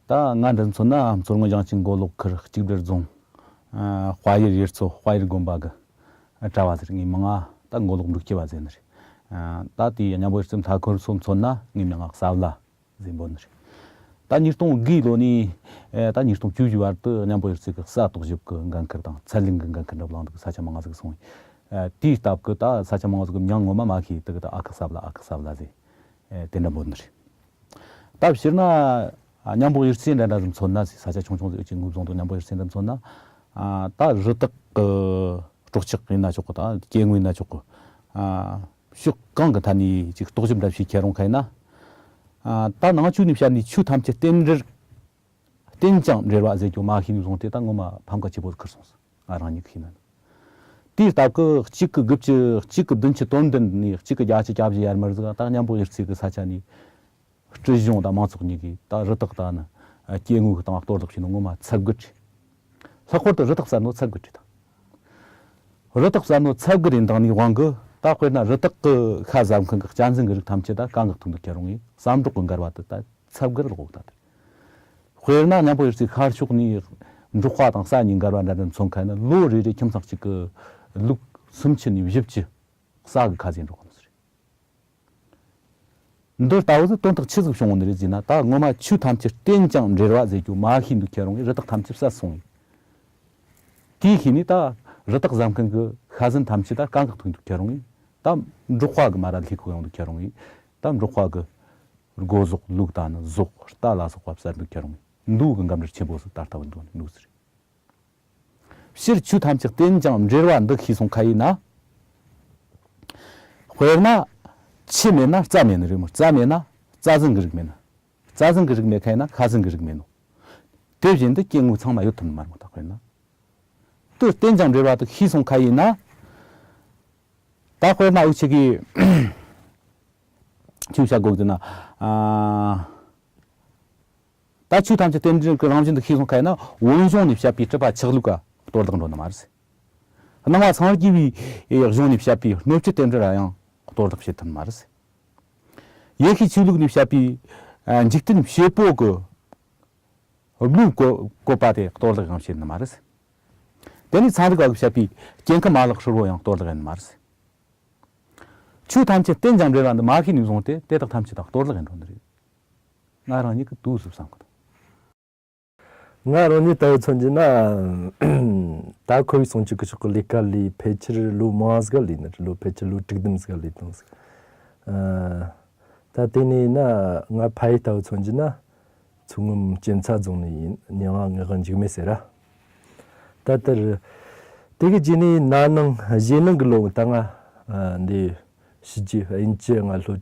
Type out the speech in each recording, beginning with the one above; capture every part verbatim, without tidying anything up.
ད་ང་འདྲ་མཚོན་ན་མཚོ་སྔོན་ཞིང་ཆེན་མགོ་ལོག་ཁུལ་གཅིག་སྒྲིལ་རྫོང་། ཨ། དཔའ་ཡུལ་ཡུལ་ཚོ་དཔའ་ཡུལ་དགོན་པ་གི་གྲྭ་བ་ཟེར། ངའི་མིང་ང་ད་མགོ་ལོག་འབྲུག་སྐྱིད་པ་ཟེར་ནི་རེད། ཨ། ད་དེའི་གཉན་པོ་གཡུ་རྩེ་མཐའ་འཁོར་ཚོ་མཚོན་ན་ངའི་མིང་ང་ས་བླ་ཟེར་འབོད་ནི་རེད། ད་ཉིས་སྟོང་དགུའི་ལོ་ནས། ཨེ། ད་ཉིས་སྟོང་བཅུ་བཞི་བར་དུ་གཉན་པོ་གཡུ་རྩེ་གི་ས་རྟོག་ཞིབ་གི་འགན་ཁུར་དང་ཚད་ལེན་གི་འགན་ཁུར་འདྲ་བོ་བླངས་འདུག། ས་ཆ་མང་ང་ཟིག་སོང་བས། ཨ། དེའི་སྟབས་ཀྱིས་ད་ས་ཆ་མང་ང་ཟིག་གི་མྱིང་ངོ་མ་མ་ཤེས། དེ་གི་ད་ཨ་ཁུ་ས་བླ་ཨ་ཁུ་ས་བླ་ཟེར། ཨེ། དེ་འདྲ་འབོད་ནི་རེད། ད་སྤྱིར་ན། ཨ། གཉན་པོ་གཡུ་རྩེ་འདྲ་འདྲ་ཟིག་མཚོན་ན་ཟེར། ས་ཆ་ཆུང་ཆུང་ཟིག་ཡོད་ཀྱི་ངོས་བཟུང་དུ་གཉན་པོ་གཡུ་རྩེ་འདི་མཚོན་ན། ཨ། ད་རི་དྭགས་ཀྱི་སྲོག་ཆགས་ཡིན་ན་ཆོག་གི། ད་སྐྱེ་དངོས་ཡིན་ན་ཆོག་གི། ཨ། ཕྱོགས་གང་གི་ཐད་ནས་ཅིག་རྟོག་ཞིབ་འདྲ་བྱེད་ཁྱེར་རུང་ཁ་ཡིན་ན། ཨ། ད་ནང་ཆོས་ནས་བཤད་ནས་ཆོས་ཐམས་ཅད་རྟེན་འབྲེལ། རྟེན་ཅིང་འབྲེལ་བ་ཟེར་རྒྱུ་མ་ཤེས་ནས་བཟུང་སྟེ་ད་ངོ་མ་ཕམ་ཁ་ཆེ་པོ་ཁུར་སོང་ཟིག། ང་རང་ཉིད་ཀྱིས་ཤེས་ན། དེའི་སྟབས་ཀྱིས་གཅིག་གི་དགུ་བཅུ། གཅིག་གི་བདུན་ཅུ་དོན་བདུན་ནས་གཅིག་གི་བརྒྱད་ཅུ་གྱ་བཞི་ཡར་མར་ཟིག་ད་གཉན་པོ་གཡུ་རྩེ་གི་ས་ཆ་ནས་སྲིད་གཞུང་དང་མང་ཚོགས་གཉིས་ཀྱིས་ད་རི་དྭགས་དང་ནི་སྐྱེ་དངོས་ཀྱི་སྟེང་གཏོར་བརླག་བྱས་ནོ་ངོ་མ་ཚབ་གི་རེད། ལྷག་པར་དུ་རི་དྭགས་བསད་ནོ་ཚབ་གི་རེད་ད། རི་དྭགས་བསད་ནོ་ཚབ་གི་རེད། འདང་ནི་དབང་གིས་ད་དཔེར་ན་རི་དྭགས་ཀྱི་ཤ་ཟ་མཁན་གྱི་གཅན་གཟན་གྱི་རིགས་ཐམས་ཅད་ད་གང་གི་ཐུག་འདུག་ཁྱེར་རུང་ངས་ཟམ་འབྲོག་གི་འགལ་བ་དེ་ད་ཚབ་གི་རེད་གོ་ད། དཔེར་ན་གཉན་པོ་གཡུ་རྩེ་ཤར་ཕྱོགས་ནས་འབྲོག་པ་དང་ས་གཉིས་འགལ་བ་འདྲ་འདྲ་མཚོན་ཁ་ཡིན་ན། ལོ་རེ་རེ་ཁྱིམ་ཚང་གཅིག་གི་ལུག་སུམ་ཅུ་ནས་བཞི་བཅུ་ས་གི་ཁ་ཟས་འགྲོ་གི་ཟེར། འདི་ལྟ་བུ་ཟིག་དོན་དག་ཆི་ཟིག་བྱུང་བ་ནི་རེད་ཟེར་ན། ད་ངོ་མ་ཆོས་ཐམས་ཅད་རྟེན་ཅིང་འབྲེལ་བ་ཟེར་རྒྱུ་མ་ཤེས་འདུག་ཁྱེར་རུང་ངས་རི་དྭགས་ཐམས་ཅད་བསད་སོང་ངས། དེའི་ཤུལ་ནས་ད་རི་དྭགས་ཟ་མཁན་གྱི་ཤ་ཟན་ཐམས་ཅད་ད་གང་གི་ཐུག་འདུག་ཁྱེར་རུང་ངས། ད་འབྲོག་པ་གི་མ་ར་ལྷས་ཁུག་ཡོང་འདུག་ཁྱེར་རུང་ངས། ད་འབྲོག་པ་གི་སྒོ་ཟོག་ལུག་དང་ནི་ཟོག་རྟ་ལ་སོགས་པ་བསད་འདུག་ཁྱེར་རུང་ངས། འདུག་གི་འགབ་འདྲེར་ཆེན་པོ་ཟིག་ད་ལྟ་བུ་འདུག་འདུག་ཟེར། སྤྱིར་ཆོས་ཐམས་ཅད་རྟེན་ཅིང་འབྲེལ་བ་འདི་ཤེས་སོང་ཁ་ཡིན་ན། དཔེར་ན་ཁྱི་མེད་ན་རྩྭ་མེད་ནི་རེད་མོ། རྩྭ་མེད་ན་རྩྭ་ཟན་གི་རིགས་མེད་ནི། རྩྭ་ཟན་གི་རིགས་མེད་ཁ་ཡིན་ན་ཤ་ཟན་གི་རིགས་མེད་ནོ། དེ་བཞིན་དུ་སྐྱེ་དངོས་ཚང་མ་ཡོད་ཐུབ་ནི་མ་རེད་མོ། ད་དཔེར་ན་དེ་རྟེན་ཅིང་འབྲེལ་བ་དེ་ཤེས་སོང་ཁ་ཡིན་ན། ད་དཔེར་ན་འུ་ཆོ་གིས་ཆོས་བྱ་དགོས་ཟེར་ན། ཨ། ད་ཆོས་ཐམས་ཅད་རྟེན་འབྲེལ་གྱི་རང་བཞིན་དུ་ཤེས་སོང་ཁ་ཡིན་ན། བོན་གཞུང་ནས་བཤད་པའི་སྲིད་པ་ཆགས་ལུགས་ག་གཏོར་བརླག་འགྲོ་ནི་མ་རེད། སྣང་བ་སངས་རྒྱས་པའི་གཞུང་ནས་བཤད་པའི་སྣོད་བཅུད་རྟེན་འབྲེལ་ལ་ཡང་གཏོར་བརླག་བྱེད་ཐུབ་ནི་མ་རེད། ཡེ་ཤུའི་ཆོས་ལུགས་ནས་བཤད་པའི་ཨ་འཇིག་རྟེན་བྱེད་པོ་གི་བློའི་བཀོད་བཀོད་པ་དེ་གཏོར་བརླག་ཡང་བྱེད་ནི་མ་རེད། དེ་ནས་ཚན་རིག་པ་གིས་བཤད་པའི་སྐྱེ་ཁམས་མ་ལག་ཧྲིལ་བོ་ཡང་གཏོར་བརླག་ཡིན་ནི་མ་རེད། ཆོས་ཐམས་ཅད་རྟེན་ཅིང་འབྲེལ་བ་འདི་མ་ཤེས་ནས་བཟུང་སྟེ་དེ་དག་ཐམས་ཅད་དང་གཏོར་བརླག་ཡིན་འགྲོ་ནི་རེད། ང་རང་ཉིད་ཀྱིས་དུས་སུ་བསམ་གི་འདུག། ང་རང་ཉིད་ལྟ་བུ་མཚོན་གྱི་ན། ད་ཁོར་ཡུག་སྲུང་སྐྱོབ་ཀྱི་ཕྱོགས་ཀྱི་ལས་ཀ་ལས་ཕལ་ཆེར་ལོ་མང་ཟིག་ལས་ནི་རེད། ལོ་ཕལ་ཆེར་ལོ་དྲུག་བདུན་ཟིག་ལས་བཏང་ཟིག། ཨ། ད་དེ་ནས་ན་ང་ཕ་ཡུལ་ལྟ་བུ་མཚོན་གྱི་ན། མཚོ་སྔོན་གཅན་ཚ་རྫོང་ནས་ཡིན། མྱིང་ང་ངག་དབང་འཇིགས་མེད་ཟེར་ར། ད་ལྟར་དེ་གི་རྗེས་ནས་ན་ནིང་གཞེས་ནིང་གི་ལོ་ད་ང་འདི་ཕྱི་རྒྱལ་དབྱིན་ཇི་ང་ལྷོ་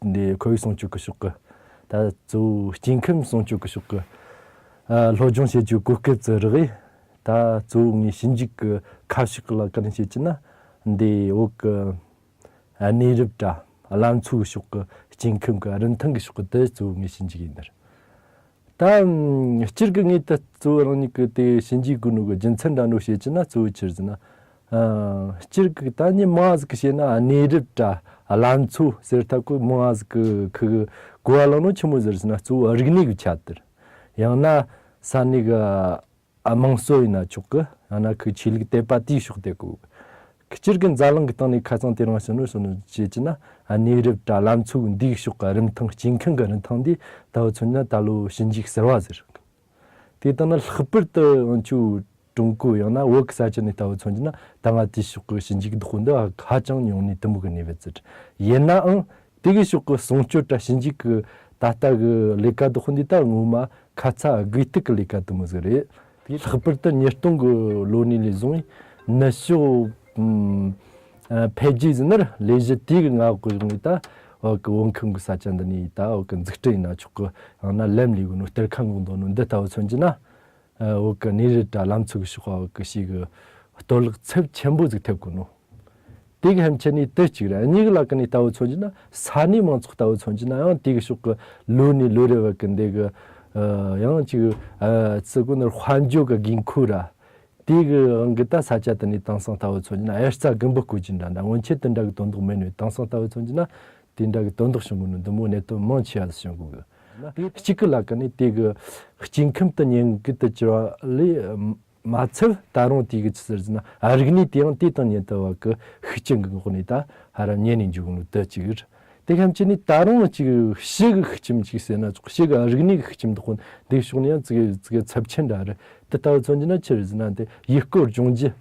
འདི་ཁོར་ཡུག་སྲུང་སྐྱོབ་ཀྱི་ཕྱོགས་ཀྱི་ད་གཙོ་བོ་སྐྱེ་ཁམས་སྲུང་སྐྱོབ་ཀྱི་ཕྱོགས་ཀྱི་ཨ་སློབ་སྦྱོང་བྱེད་རྒྱུའི་གོ་སྐབས་ཙི་རག་ཡིན། ད་གཙོ་བོ་ངས་ཞིབ་འཇུག་གི་ཁ་ཕྱོགས་ལ་ག་རེ་བྱེད་ཀྱི་ན། འདི་འོག་གི་གནས་རབས་དྲ་བརླན་འཚོའི་ཕྱོགས་ཀྱི་སྐྱེ་ཁམས་ཀྱི་རིན་ཐང་གི་ཕྱོགས་ཀྱི་དེ་གཙོ་བོ་ངས་ཞིབ་འཇུག་ཡིན་ནི་རེད། ད་སྤྱིར་གི་ངས་ད་གཙོ་བོ་རང་ཉིད་ཀྱི་དེ་ཞིབ་འཇུག་དགོས་ནོ་གི་རྒྱུ་མཚན་འདྲ་འགྲོ་བྱེད་ཀྱི་ན་གཙོ་བོ་ཆི་རེད་ཟེར་ན། ཨ། སྤྱིར་གི་ད་ནི་མང་ཟིག་གི་བཤད་ན་གནས་རབས་དྲ་བརླན་འཚོ་ཟེར་ཐབས་གི་མང་ཟིག་གི་ཁུ་གི་གོ་བ་ལོན་ནོ་ཆི་མོ་ཟེར་ཟེར་ན། གཙོ་བོ་རིག་གནས་གི་ཆ་དེར། ཡང་ན་ས་གནས་གི་ཨ་དམངས་སྲོལ་ཡིན་ན་ཆོག་གི། ཡང་ན་ཁུ་ཆོས་ལུགས་དད་པ་དེའི་ཕྱོགས་དེ་གོ། སྤྱིར་གི་འཛམ་གླིང་གི་སྟེང་ནས་ཁ་ཚང་དེ་རིང་ཕྱིན་ནོ་ཕྱིན་ནོ་བྱེད་ཀྱི་ན། གནས་རབས་དྲ་བརླན་འཚོ་འདིའི་ཕྱོགས་གི་རིན་ཐང་། སྐྱེ་ཁམས་གི་རིན་ཐང་འདི་ད་བུ་མཚོན་ན་ད་ལོ་ཞིབ་འཇུག་ཟེར་བ་ཟེར། དེ་ལྟ་ན་ལྷག་པར་དུ་ང་ཆོ་ཀྲུང་གོ་ཡང་ན་བོད་ཀྱི་ས་ཆ་ནས་ལྟ་བུ་མཚོན་གྱི་ན། ད་ང་དེའི་ཕྱོགས་ཀྱི་ཞིབ་འཇུག་བདག་པོ་འདི་ཧ་ཅང་ཉུང་ནས་དུ་མོ་གི་གནས་བབ་ཟེར། ཡིན་ནའང་དེ་གི་ཕྱོགས་ཀྱི་སྲུང་སྐྱོབ་དྲ་ཞིབ་འཇུག་གི་ད་ལྟ་གི་ལས་ཀ་བདག་པོ་འདི་ད་ངོ་མ་ཁ་ཚ་དགོས་གཏུག་གི་ལས་ཀ་དུ་མོ་ཟིག་རེད། དེ་ལྷག་པར་དུ་ཉིས་སྟོང་གི་ལོ་ནས་ལས་བཟུང་ནུབ་ཕྱོགས་ཨ་འཕེལ་རྒྱས་ཟེར་ནི་རེད། ལས་གཞི་དེ་གི་མངའ་འོག་གི་ཡོང་ངེ་ད་བོད་ཀྱི་བོད་ཁམས་ཀྱི་ས་ཆ་འདི་ནས་ད་བོད་ཀྱི་འཛུགས་སྐྲུན་ཡིན་ན་ཆོག་གི། ཡང་ན་ལམ་ལས་གོ་ནོ་གཏེར་ཁ་འགོག་འདོད་ནོ་འདི་ལྟ་བུ་མཚོན་གྱི་ན། ཨ། བོད་ཀྱི་གནས་རི་དྲ་ལམ་ཚུགས་ཕྱོགས་བོད་ཀྱི་ཞིག་གི་གཏོར་བརླག་ཚབས་ཆེན་པོ་ཟིག་ཐེབས་གོ་ནོ། དེ་གི་ཕན་ཆད་ནས་དེ་གཅིག་རེད། གཉིས་གི་ལ་ཀ་ནས་ལྟ་བུ་མཚོན་གྱི་ན། ས་གནས་མང་ཚོགས་ལྟ་བུ་མཚོན་གྱི་ན་ཡང་དེ་གི་ཕྱོགས་ཀྱི་ལོ་ནས་ལོ་རེ་བོད་ཀྱི་འདི་གི་ཨ་ཡང་ཅིག་ཨ་ཚིག་གོ་ནོ་དཔལ་འབྱོར་གྱི་དགོས་མཁོ་ར། དེ་གི་དབང་གིས་ད་ས་ཆ་དེ་ནས་དེང་སང་ལྟ་བུ་མཚོན་གྱི་ན་གཡུར་རྩྭ་དགུན་འབུ་རྐོ་རྒྱུ་འདྲ་འདྲ་སྔོན་ཆད་དེ་འདྲ་གི་དོན་དག་མེད་ནོ། དེང་སང་ལྟ་བུ་མཚོན་གྱི་ན་དེ་འདྲ་གི་དོན་དག་བྱུང་གོ་ནོ་འདི་མོ་གནད་དོན་མང་ཆེ་བ་ཟིག་བྱུང་གོ་གི། ན་དེ་གཅིག་གི་ལ་ཀ་ནས་དེ་གི་སྐྱེ་ཁམས་དུ་ཉེན་གི་དུ་གྱུར་བ་ལས་མ་ཚད་ད་རུང་དེ་གི་ཆི་ཟེར་ཟེར་ན་རིག་གནས་དེ་ཡང་དེ་དང་ཉེ་དུ་བ་གི་ཤུགས་རྐྱེན་གི་འོག་ནས་ད་ཧ་ར་ཉེ་ནས་འཇུག་ནོ་དུ་གཅིག་རེད། དེ་ཁམས་ཅི་ནས་ད་རུང་གཅིག་ཕྱི་གི་ཤུགས་རྐྱེན་ཅིག་ཟེར་ན་ཆོག་ཕྱི་གི་རིག་གནས་གི་ཤུགས་རྐྱེན་དུ་ཁོ་འདི་ཕྱོགས་ནས་ཡང་ཙི་གེ་ཙི་གེ་ཚབས་ཆེན་འདྲ་རེད། དེ་ལྟ་བུ་མཚོན་རྒྱུ་ན་ཆི་རེད་ཟེར་ན་དེ་ཡུལ་སྐོར་ལྗོངས་རྒྱུ།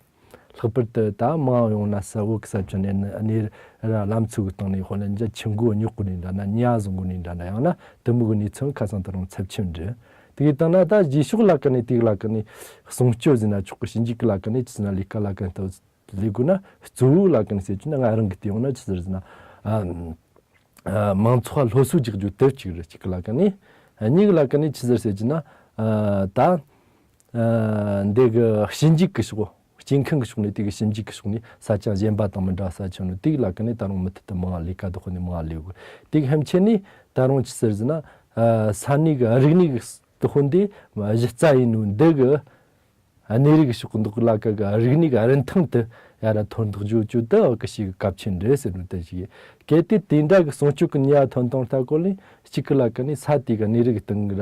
ལྷག་པར་དུ་ད་མང་ཡོང་ན་ས་འོག་གི་ས་ཆ་ནས་གནས་ར་ལམ་ཚུགས་སྟེང་ནས་དཔེར་ན་འཇའ་ཆུ་མགོ་རྙོག་གོ་ནས་འདྲ་ན་ཉ་བཟུང་གོ་ནས་འདྲ་ན་ཡང་ན་དུ་མུ་གི་གནས་ཚུལ་ཁ་སང་ད་རུང་ཚབས་ཆེན་འདྲ། དེ་གི་སྟེང་ན་ད་རྗེས་ཕྱོགས་ལ་ཀ་ནས་དེ་གི་ལ་ཀ་ནས་གསུང་སྤྱོད་ཟེར་ན་ཆོག་གི་ཞིབ་འཇུག་གི་ལ་ཀ་ནས་ཅི་ཟེར་ན་ལས་ཀ་ལ་ཀ་ནས་ལྟ་བུ་ལས་དགོས་ན་གཙོ་བོ་ལ་ཀ་ནས་ཟེར་གྱི་ན་ང་རང་གི་དེ་ཡོང་ན་ཅི་ཟེར་ཟེར་ན་ཨ། ཨ། མང་ཚོགས་ལ་སློབ་གསོ་རྒྱག་རྒྱུ་དེབ་གཅིག་རེད། གཅིག་གི་ལ་ཀ་ནས། གཉིས་ཀྱི་ལ་ཀ་ནས་ཆི་ཟེར་ཟེར་གྱི་ན། ཨ། ད། ཨ། འདི་གི་ཞིབ་འཇུག་གི་ཕྱོགས། སྐྱེ་ཁམས་ཀྱི་ཕྱོགས་ནས་དེ་གི་ཞིབ་འཇུག་གི་ཕྱོགས་ནས་ས་ཆ་གཞན་པ་དང་མི་འདྲ་ས་ཆ་ནས་དེ་གི་ལ་ཀ་ནས་ད་རུང་མུ་མཐུད་དུ་མང་ལས་ཀ་དུ་ཁོ་ནས་མང་ལས་དགོས། དེ་གི་ཧམ་ཆེ་ནས་ད་རུང་ཆི་ཟེར་ཟེར་ན། ཨ། ས་གནས་ཀྱི་རིག་གནས་ཀྱི་དུ་ཧོན་དེ་གཞི་རྩ་ཡིན་ནོ་འདི་གི་གནས་རིག་ཕྱོགས་འདོགས་ལ་ཀ་གི་རིག་གནས་ཀྱི་རིན་ཐང་དུ་ཡ་ར་མཐོར་འདེགས་བརྗོད་རྒྱུ་དུ་གི་ཞིག་གལ་ཆེན་རེད་ཟེར་ནོ་དེ་ཞིག་གལ་ཏེ་དེ་འདྲ་གི་སྲུང་སྐྱོབ་ཀྱི་ནུས་པ་ཐོན་སྟངས་ལྟ་སྐོར་ལས་གཅིག་གི་ལ་ཀ་ནས་ས་དེ་གི་གནས་རིག་སྟེང་གི་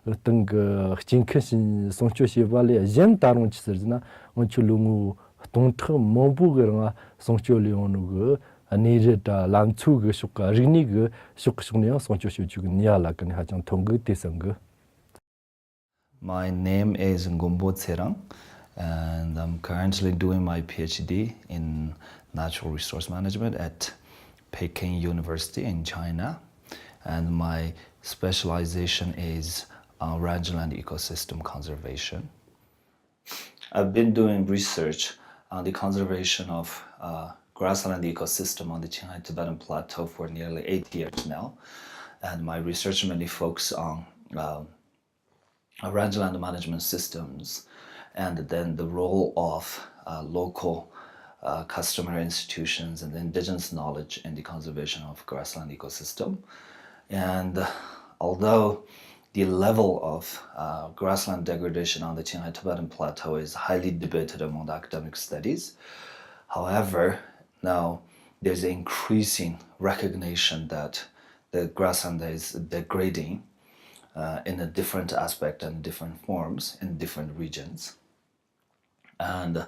ར་སྟེང་གི་སྐྱེ་ཁམས་སྲུང་སྐྱོབ་བྱེད་པ་ལས་གཞན་ད་རུང་ཆི་ཟེར་ཟེར་ན་ང་ཆོ་ལོ་ངོ་སྟོང་ཕྲག་མང་པོ་གི་རིང་སྲུང་སྐྱོབ་ལས་ཡོང་ནོ་གི་གནས་རི་དང་ལམ་མཚོ་གི་ཕྱོགས་ཀྱི་རིག་གནས་གི་ཕྱོགས་ཀྱི་ཕྱོགས་ནས་ཡང་སྲུང་སྐྱོབ་བྱེད་རྒྱུ་གི་ནུས་པ་ལ་ཀ་ནས་ཧ་ཅང་ཐོན་གི་དེ་བསམ་གི། My name is Ngumbo Tserang, and I'm currently doing my P H D in natural resource management at Peking University in China, and my specialization is uh, rangeland ecosystem conservation. I've been doing research on the conservation of uh, grassland ecosystem on the Qinghai Tibetan Plateau for nearly eight years now, and my research mainly focuses on um, rangeland management systems, and then the role of uh, local uh, customary institutions and indigenous knowledge in the conservation of grassland ecosystem. And although the level of uh, grassland degradation on the Qinghai Tibetan Plateau is highly debated among the academic studies. However, now there's increasing recognition that the grassland is degrading uh, in a different aspect and different forms in different regions. And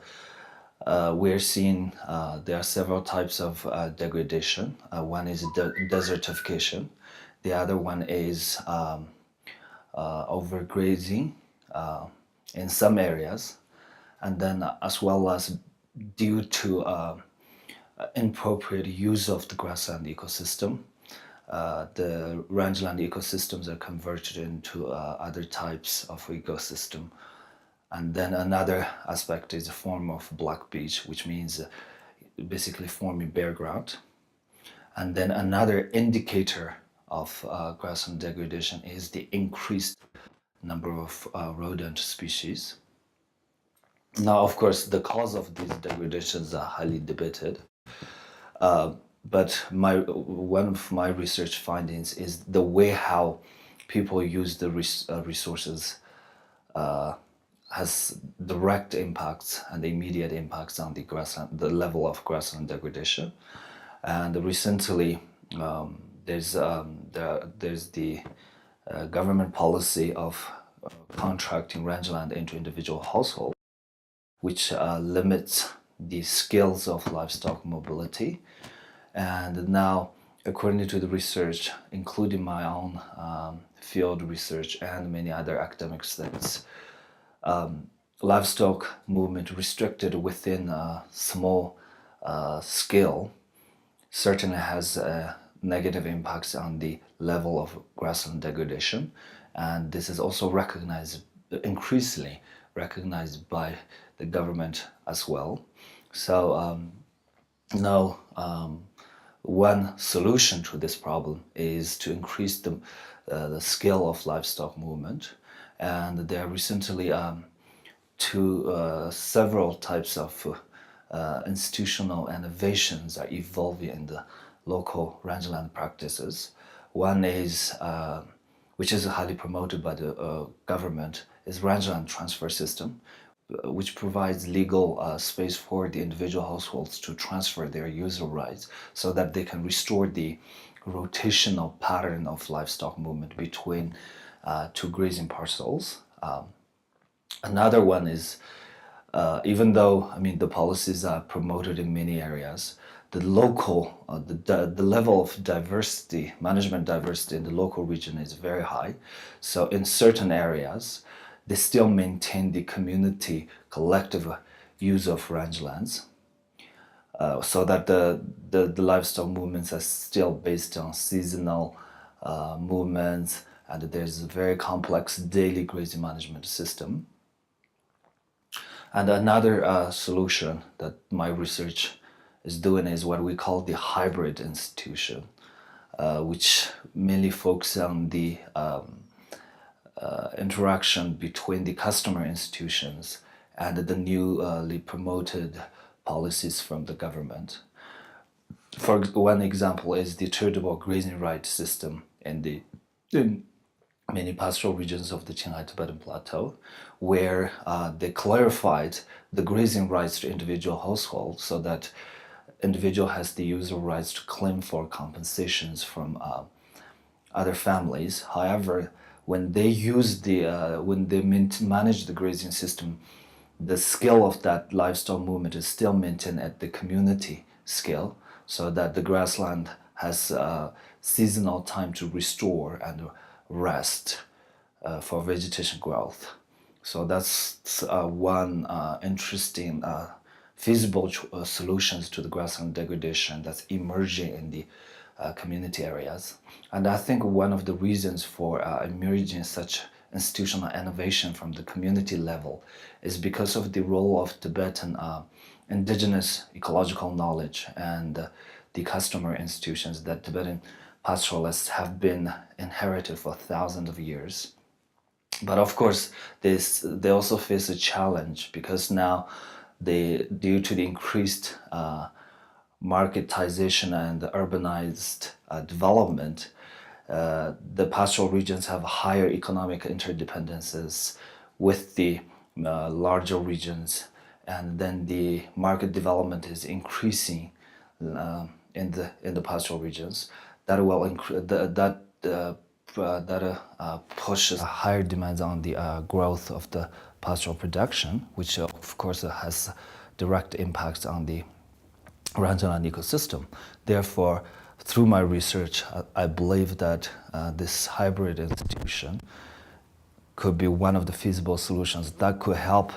uh, we're seeing uh, there are several types of uh, degradation. Uh, one is de- desertification, the other one is um, uh, overgrazing uh, in some areas, and then as well as due to uh, inappropriate use of the grassland ecosystem, uh, the rangeland ecosystems are converted into uh, other types of ecosystem. And then another aspect is a form of black beach, which means uh, basically forming bare ground. And then another indicator of uh, grassland degradation is the increased number of uh, rodent species. Now, of course, the cause of these degradations are highly debated. Uh, but my one of my research findings is the way how people use the res- uh, resources uh, has direct impacts and immediate impacts on the grassland, the level of grassland degradation. And recently, um, there's um, the, there's the uh, government policy of uh, contracting rangeland into individual households, which uh, limits the skills of livestock mobility. And now, according to the research, including my own um, field research and many other academic studies, um, livestock movement restricted within a small uh, scale certainly has a negative impacts on the level of grassland degradation, and this is also recognized, increasingly recognized by the government as well. So um, now, um, one solution to this problem is to increase the, uh, the scale of livestock movement, and there recently um, to uh, several types of uh, institutional innovations are evolving in the local rangeland practices. One is, uh, which is highly promoted by the uh, government, is rangeland transfer system. which provides legal uh, space for the individual households to transfer their user rights so that they can restore the rotational pattern of livestock movement between uh, two grazing parcels. Um, another one is uh, even though I mean the policies are promoted in many areas, the local uh, the, the, the level of diversity, management diversity in the local region is very high. So in certain areas, they still maintain the community collective use of rangelands, uh, so that the, the, the livestock movements are still based on seasonal uh, movements, and there's a very complex daily grazing management system. And another uh, solution that my research is doing is what we call the hybrid institution, uh, which mainly focuses on the um, uh, interaction between the customer institutions and the newly promoted policies from the government. For one example is the charitable grazing right system in the in many pastoral regions of the Qinghai Tibetan Plateau, where uh, they clarified the grazing rights to individual households so that individual has the user rights to claim for compensations from uh, other families. However, when they use the uh, when they main- manage the grazing system, the scale of that livestock movement is still maintained at the community scale, so that the grassland has uh, seasonal time to restore and rest uh, for vegetation growth. So that's uh, one uh, interesting uh, feasible ch- uh, solutions to the grassland degradation that's emerging in the uh, community areas. And I think one of the reasons for uh, emerging such institutional innovation from the community level is because of the role of Tibetan uh, indigenous ecological knowledge and uh, the customary institutions that Tibetan pastoralists have been inherited for thousands of years. But of course, this they also face a challenge because now, they due to the increased uh, marketization and urbanized uh, development, uh, the pastoral regions have higher economic interdependencies with the uh, larger regions, and then the market development is increasing uh, in the in the pastoral regions. That will incre- the, that uh, uh, that uh, uh, pushes higher demands on the uh, growth of the pastoral production, which uh, of course uh, has direct impacts on the rangeland ecosystem. Therefore, through my research, I, I believe that uh, this hybrid institution could be one of the feasible solutions that could help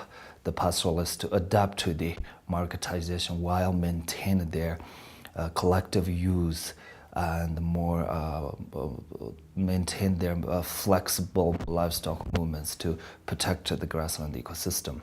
the pastoralists to adapt to the marketization while maintain their uh, collective use and more uh, uh, maintain their uh, flexible livestock movements to protect the grassland ecosystem.